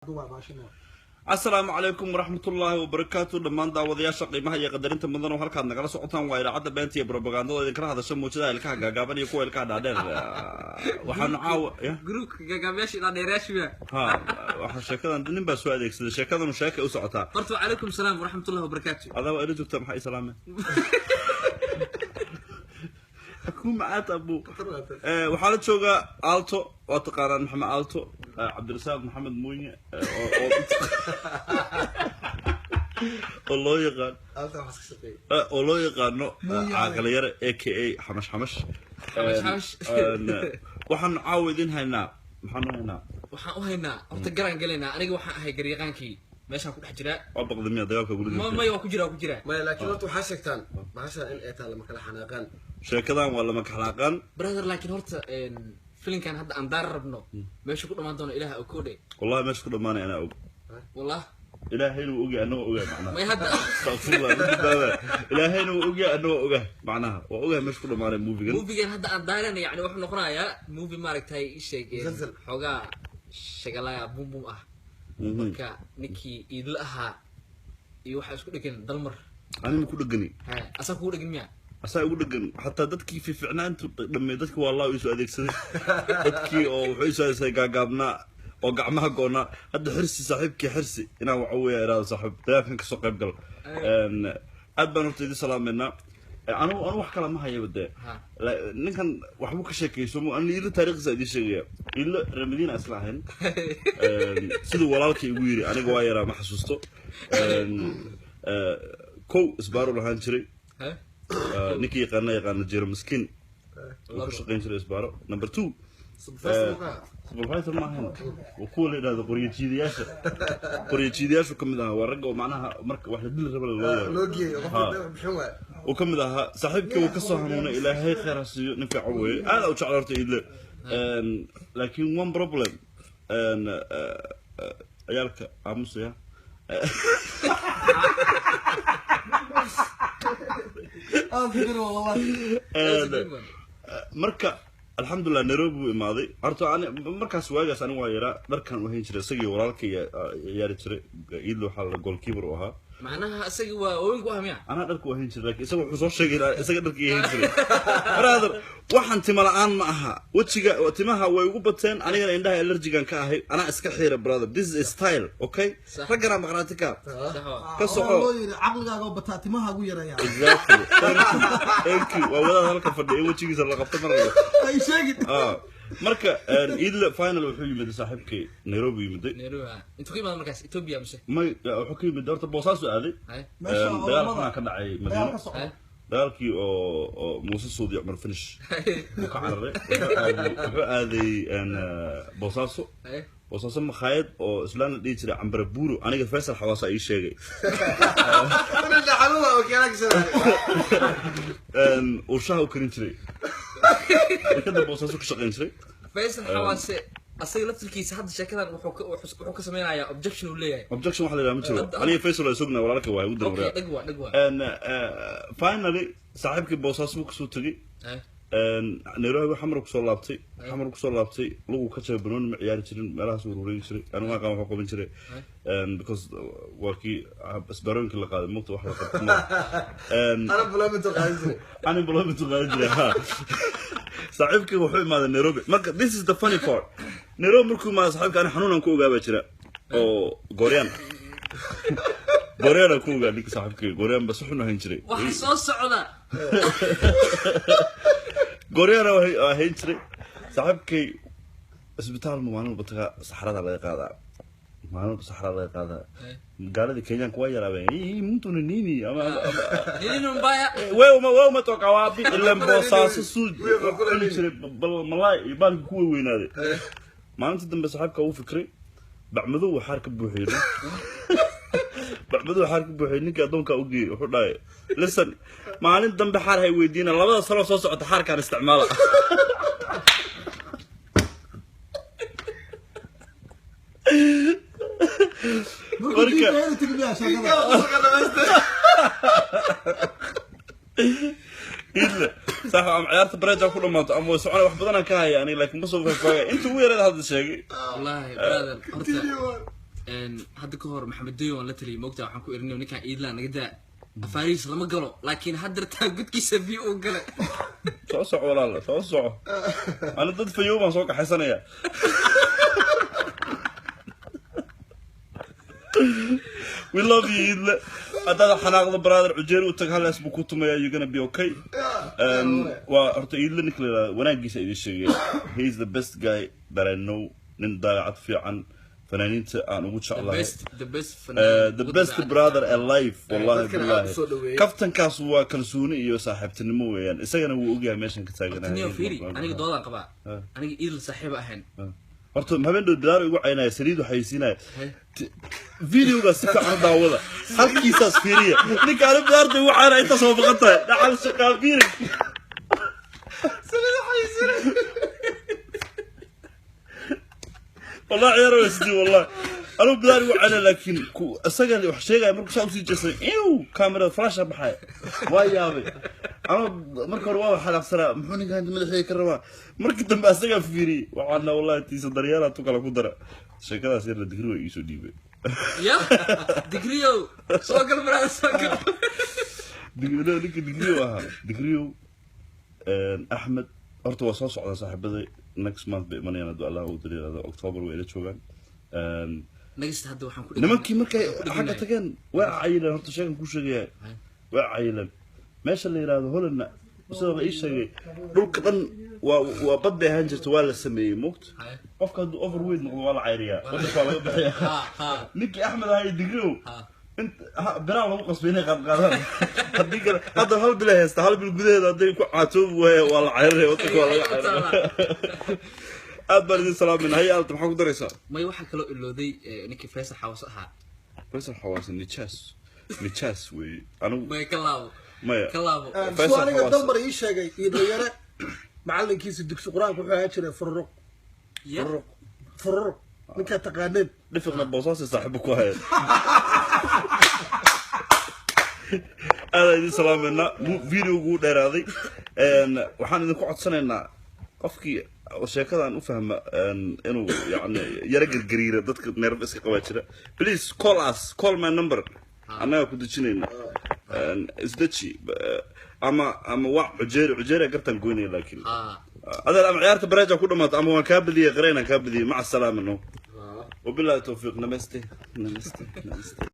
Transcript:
Duubaa baashina. Asalaamu calaykum waraxmatullaahi wabarakaatu dhammaan daawadayaasha qiimaha iyo qadarinta mudan oo halkaad nagala socotaan waa idaacadda beenta iyo propagandada idinkala hadasha muujadaha ilkaha gaagaaban iyo kuwa ilkaha dhaadheer. Waxaanu caawa ya Gruupka gagaabyaasha ilaa dheerayaashiba. Ha, waxaa sheekadan nin baa soo adeegsaday, sheekadanu sheekay u socotaa. Horta wacalaykum salaam waraxmatullahi wabarakaatu. Adaa waa ila joogtaa, maxaa ii salaame ku macaad abu. Waxaa la joogaa Alto, waa taqaanaan Maxamed Alto, Cabdirasaaq Maxamed Muunye, oo loo yaqaan Alta waxaas ka shaqeeyay. Oo loo yaqaano Caaqalayare, a.k.a. Xamash Xamash. Xamash Xamash. Waxaanu caawa idin haynaa, maxaanu haynaa? Waxaan u haynaa horta garaan gelaynaa. Aniga waxaan ahay garyaqaankii meeshaan ku dhex jiraa. Waa baqda miya dagaalka guriga? Ma maya, waa ku jira, waa ku jira. Maya, laakiin horta waxaa sheegtaan bahashan in ay tahay lama kala xanaaqaan. Sheekadan waa lama kaxlaaqan. Brother, laakiin horta filinkan hadda aan daara rabno meesha ku dhamaan doono Ilaah oo koodhe. Wallahi meesha ku dhamaanay anaa og. Wallah. Ilaahayna wuu ogyahay, annagoo ogahay macnaha. May hadda. Astaqfirullah, ma badbaada. Ilaahayna wuu ogyahay, annagoo ogahay macnaha, waa ogahay meesha ku dhamaanay moviegan. Moviegan hadda aan daarana yani wuxuu noqonayaa movie maaragtay ii sheeg Musalsal. Xoogaa shagalaya bum bum ah. Marka ninkii iidla ahaa iyo waxaa isku dhegan Dalmar. Anima ku dhegani. Ha, asaa kugu dhegan miya? Asaa ugu dhegan, xataa dadkii fiificnaantu dhammeey, dadkii waa allah iisoo adeegsaday, dadkii oo wuxuu iisoo adeegsaday gaagaabnaa oo gacmaha goonaa. Hadda Xirsi, saaxiibkii Xirsi inaan waxa weeya iraado saaxiib dagaalkan kasoo qayb gal. Aad baan horta idin salaameynaa. Anigu wax kale ma hayaba dee. Ninkan waxbuu ka sheekayso ani Iilo taariikhdiisa idiin sheegaya. Iilo reer Madiina isla ahayn. Siduu walaalkay igu yiri, aniga waa yaraa, ma xasuusto. Kow isbaaru lahaan jiray. Ninkii yaqaana yaqaana jiro miskiin wuu ka shaqayn jiray isbaaro. Number two, supervisor ma ahayn, waa kuwa la yidhahdo qoryo jiidayaasha. Qoryo jiidayaashu ka mid ahaa, waa ragga oo macnaha marka wax la dili raba loo loo yeero geeyo qofka bixin waay. Uu ka mid ahaa. Saaxiibkii wuu kasoo hanuunay, Ilaahay khayr ha siiyo, nin fiican weeye, aad u jecla horta Iidle. Laakiin one problem, ciyaalka aamusaya. Aan fikir wallahi. Marka alxamdulilah Nairobi buu imaaday. Horta ani markaas waagaas ani waa yaraa, dharkan u hayn jiray isagii walaalkay ciyaari jiray. Iidle waxaa la goalkeeper u ahaa. Macnaha isagii waa waaweynku ah miya? Anaa dharka u hayn jiray, laakiin isaga wuxuu soo sheegay inaan isaga dharka ii hayn jiray. Brother, waxaan tima la'aan ma aha, wejiga timaha way ugu bateen, anigana indhaha allergigan ka ahay, anaa iska xiira. Brother, this is a style, okay? Sax. Ragganaa maqnaati ka Sax waa. Ka soco. Loo yiri caqligaaga oo bataa timahaagu yaraya. Exactly, thank you, thank you. Waa wadaad halka fadhiya in wejigiisa la qabto mar walba. Ay sheegin. Ah, marka Iidle final wuxuu yimid saaxiibkay Nairobi yimiday. Nairobi ah. Intuu ka imaada markaas Ethiopia mise? May, wuxuu ka yimid horta Boosaasu aaday. Hay. Meesha dagaal olamada xunaa ka dhacay dagaal Madiino ka socda. Hay. Dagaalkii oo Muuse Suudi Cumar Finish wuu ka cararay, wuxuu aaday Boosaaso. Hay. Boosaaso makhaayad oo islaan la dhihi jiray Cambara Buuro, aniga Faysal Xawaasa ii sheegay. Xanuuna oo keenaa kasoo. Uu shaha u karin jiray, shirkadda Boosaaso ka shaqayn jiray. Faisal Xawaase asaga laftirkiisa hadda sheekadan wuxuu ka sameynayaa objection uu leeyahay. Objection waxa la yidhaha ma jiro. Aniga Faysal waa sugnaa, walaalka waay ugu Okay. daran. Dhag waa, dhag waa. Finally saaxiibkii Boosaaso buu kasoo tegey. Hay. Nairobi Xamar kusoo laabtay, Xamar kusoo laabtay, lugu ka jabay, banooni ma ciyaari jirin, meelahaas wuu wareegi jiray. Anigu aqaan waxuu qaban jiray, because waa kii isbaarooyinka la qaaday mugta wax la qabto ma Unemployment oo qaadan jiray. Unemployment u qaadan jiray. Ha, saaxiibkii wuxuu imaaday Nairobi. Marka this is the funny part, Nairobi markuu imaaday saaxiibka, ani xanuunan ku ogaa baa jira oo gooryaan, gooryaan aan ku ogaa ninka saaxiibkii, gooryaan ba si xun u hayn jiray. Waxa soo socda. Gooryaan waa hayn jiray saaxiibkay. Isbitaal ma maalin walba tagaa, saxarada laga qaadaa, maalin walba saxarada laga qaadaa. Gaaladii Kenyaanka waa yaraabeen "Ii, mtu ni nini ama Nini mbaya? Wewe umetoka wapi?" Ilan Boosaaso suu cuni jiray bal malaay iyo baalki ku weynaaday. Maalinta dambe saaxiibka uu fikray, bacmadow waxaar ka buuxiyey, bacmadow xaar ka buuxiyey, ninkii addoonka u geeyey. Wuxuu dhahay, "Listen, maalin dambe xaar hay weydiina, labada sano soo socota xaarkaan isticmaala." Markuu diinta heli tegi miyaa sheekada? Idle saaxiib, ama ciyaarta bareja ku dhamaato ama way socona. Wax badan aan ka haya aniga, laakiin ma soo faahfaahaya inta ugu yareed hadda sheegay. Wallahi brother, horta Hadda ka hor Maxamed Deyo waan la taliyay, moogtaa, waxaan ku irinay ninkaan Iidlaan naga daa, afaarihiis lama galo, laakiin haddartaa gudkiisa biyo uu galay. Soo soco walaal, soo soco. Ana dad fayow baan soo kaxaysanaya. We love you, Iidle. Haddaad xanaaqdo, brother, Cujeeri u tag, halaas buu ku tumaya, you're gonna be okay. Waa horta Iidle ninka la yidhahdo wanaagiisa idin sheegaya. He is the best guy that I know, nin daacad fiican, fanaaniinta aan ugu The jeclahay. best, the best The best brother alive, wallahi. Dadkana aad Billahi. u soo dhaweeyey. Kaftankaas waa kalsooni iyo saaxiibtinimo weeyaan, isagana wuu ogyahay meeshan ka taaganahay. Niyo fiiri, aniga doodaan qabaa, aniga Iidl saaxiib ahayn. Horta habeen dhow bilaar igu caynaya, saliid waxay siinaya. Hey. Videogaas si fiican u daawada, halkiisaas fiiriya. Ninka ani bilaarta igu caynaya intaas waa baqan tahay dhacal shaqaa fiiri. والله عيار وسدي والله انا بدار وعنا، لكن اسا wax sheegaya markuu saa usii jeestay iw kamerada flash baxay, waa yaabay. Ama marka hore waa xalaaqsanaa, muxuu ninkan madaxeega ka rabaa? Markii dambe asagaa fiiriyey, waxaana wallahi tiisa daryeelaa tu kale ku dara sheekadaas yarna digri way iisoo dhiibay. Ya Digriyow, soo gal brother, soo gal. Digriyow, ninka Digriyow ahaa, Digriyow Axmed horta waa soo socdaa. Saaxiibaday next month bay imanayaan hadduu Allah u dariirado, October way ila joogaan. Nagasta hadda waxaan ku nimankii markay waxaan ku xagga dheganahay. tageen waa cayileen. Horta sheegan kuu sheegaya, waa cayileen. Meesha la yidhaahdo Hollandna sida la ii sheegay dhulka dhan waa bad bay ahaan jirta, waa la sameeyey moogta. Haye. Qofka hadduu overweight noqdo waa la cayriyaa, wadanka waa laga bixiyaa. Ha ha. Ninkii Axmed ahaa iyo Digriyow Ha. Inta biraa lagu qasbay inay qaadqaadaan, haddii kale hadda hal bil ay haysta, hal bil gudaheeda hadday ku caatoobi waaya waa la cayrinaya, wadanka waa laga cayrinaya. Aad baan idin salaamayna. Haya Alta, maxaa ku daraysaa? May, waxaa kaloo ilooday ninkii Faysal Xawas ahaa. Faysal Xawaase nijaas, nijaas weeye anigu. May, ka laabo. Maya. Ka laabo. Faisal Suu aniga Xawaase. Dalmar ii sheegay, Iidlayare macalinkiisa dugsi qur-aanka wuxuu ahaan jiray Fururuq. Ya. Fururuq ninkaa taqaaneen. Dhifiqna Boosaasi saaxiibo ku haya. Aadaan idin salaameynaa. Videogu wuu dheeraaday. Waxaan idinku codsanaynaa qofkii sheekadan u fahma inuu yani yara gargariira, dadka neerfa iska qabaa jira, please call us, call my number, annagaa ku dejinayna. Isdeji ama waa Cujeeri, Cujeeri gartaan goynaya, laakiin Ha. adeer ama ciyaarta bareeja ku dhamaata ama waan kaa badiyey, qareynaan kaa badiyey. Maca salaama no, wabillahi tawfiiq. Namaste, namaste, namaste.